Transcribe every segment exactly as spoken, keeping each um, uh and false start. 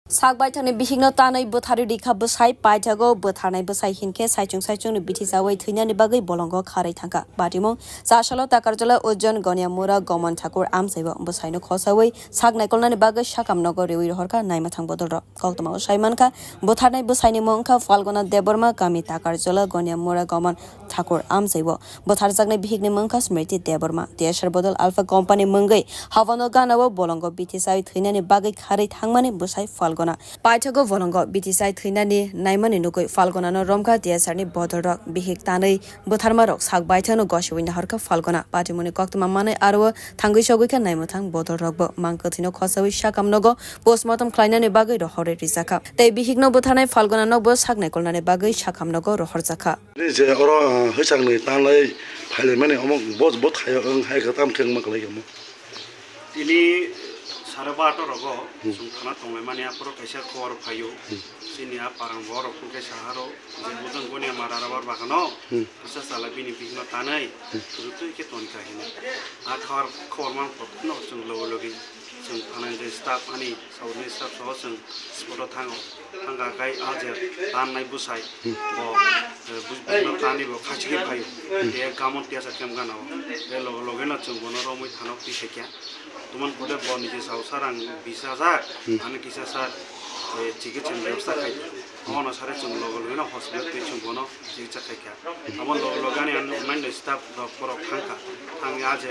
Sak baithangni bihikno tanwi bwtharwi rikha bwsai, paithago bwtharnai bwsai hinkhe saichung saichungni bithi chawi thwinani bagwi bolongo kharwi thangkha. Batimung chasalo Takarjala Ujjon Goniamura Gomon Thakur amchaibo bwsaino khosawi sak naikolnani bagwi sakam nogo riwi rohorkha naimwthang bodolrok. Koktwmao sai mankha, bwtharnai bwsaini mung wngkha Falguna Debbarma, kami Takarjala Goniamura Gomon Thakur amchaibo. Bwtharjaknai bihikni mung wngkha Smriti Debbarma. T S R Bodol Alpha Company mungwi hawano ganao bolongo bithi chawi thwinani bagwi kharwi thangmani bwsai Falguna. Paithago bolongo bithi chai thwinani naimani nugwi Falgunano romkha T S R ni bodolrok. Bihik tanwi bwtharmarok sak baithangno gosiwi naharkha Falguna. Patimungni koktwma manwi aro thangwi sogwikha naimwthang bodolrokbo. Mang kwthwino khosawi sakam nogo postmortem khlainani bagwi rohorwi rijakha. Tei bihikno bwtharnai Falgunanokbo sak naikolnani bagwi sakam nogo rohorjakha. Tini je oro, ah, hwsakni tanlai phailaimani omo bo, bo thaio wng hai khe tam khe wngma kwlai omo. Tini sare barota rogo Hmm. chwng thana tonglaimani aphuru kaisa khobor phaio. Hmm. Chini a parang borok hwnkhe saharo je bujang Goniamura rubber bagano Hmm. kisa chala bini bihikno tanai Hmm. rutui khe tonkha hino. A khobor, khobor man kotorno chwng logi logi chwng thanai je staff ani Saurni staff soho chwng spot o thango. Thangkha khai a je tannai bwsai bo, eh, bus-, busno tanwi bo khachigwi phaio. Tei gamon tiyasa khem gana o. Tei loge loge no chwng bono romwi thanok twi phaikha. Tomon pore bo niji sao sir ang bis hajar, Hmm. ani kisa sir, eh, chikitsa ni bebosta khai di. Omono sare chwng loge loge no hospital twi chwng bono chikitsa khaikha. Abo loge loge ani ang nai staff rok borok thangkha. Thangwi a je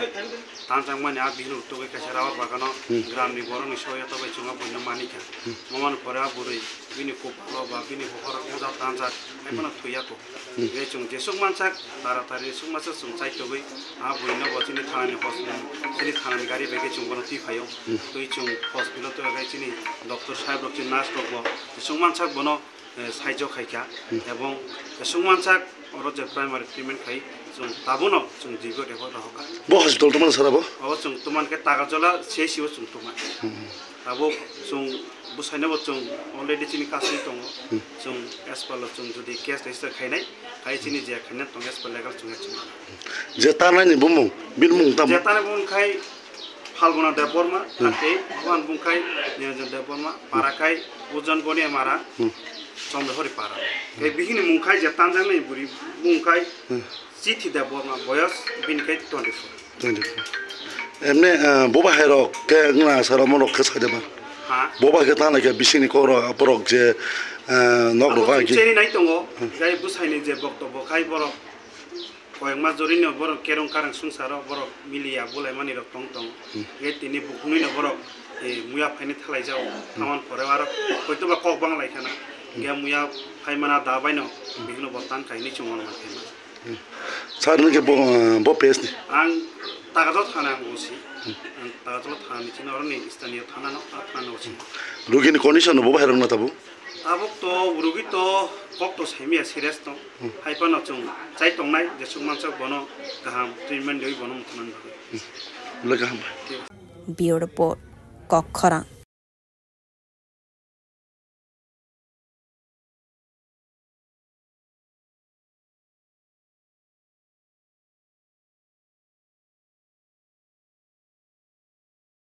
tanjakmani a bihik rok tugwi kaisa rubber bagano Hmm. gram ni borok ni soya tobai chwng a buino manikha. Hmm. Omono pore a bwrwi bini kupalo ba bini bokhorok moja tanjak, hai phano thwiya kho. Hmm. Tei chwng jesuk mansak, taratari jesuk mansak chwng chai tugwi a buino bo chini thanani hospital, chini thanani gari bai khe chwng bono twi phaio. Hmm. Twi chwng hospital twi khe chini doctor saheb rok, chini nurse rok bo jesuk mansak bono eh, saijo khaikha, Hmm. ebong sungmansak oro je primary treatment khai, chwng tabuno chwng jibo reho rohokha. Bo hospital tongmani sara bo? Abo chwng tongmankhe Takarjala C H C o chwng tongmani. Hmm. Abo chwng bwsainobo chwng already chini kasui tongo. Hmm. Chwng as per lo chwng jodi case register khainai, khai chini je khaina tong as per legal chwng action. Je tanani bumung, bini mung tamo? Je tanani bumung khai Phalguna Debbarma, Hmm. Thate, Bhuban Bungkhai, Niranjan Debbarma, Parakai, Ujan Goniamara, Hmm. Chandrahori Para. Khe bihini mungkhai je tanjaknai buri bungkhai Hmm. Chithi Debbarma, boyos bini khai twenty four. Twenty four. Emne, eh, boba hai rok ke ngna sara mo rok khe sai de ba? Ha? Boba khe tana khe bisini koro borok je, eh, nok rok Abo ai ki. Cheni nai tongo, Hmm. jai bwsaini je boktobo khai borok Koyekma jorino borok kerong karang sungsaro borok miliya bulaimani rok tong tong. Hmm. Ye tini bukhunino borok, eh, muya phaini thalai jao. Hmm. Tamon pore aro hoito ba kok bang lai khana. Hmm. Ge muya phaimana da baino Hmm. bihikno bo tan kaini chumon man khaima. Hmm. Sir, nung ke bo, bo page ni? Ang Takarjala thana ang O C. Hmm. Ang Takarjala thana ni chini oroni staniyo thana no, a thana O C. Rugini condition no bo bahai rok na tabu? Tabuk to rugi to kok to saimiya serious tong. Hmm. Hai phano chwng chai tongnai jesuk mansak bono kaham treatment riwi bono muthunani bagwi. Hmm. Belai kaham. Bureau Report, Kokkhorang.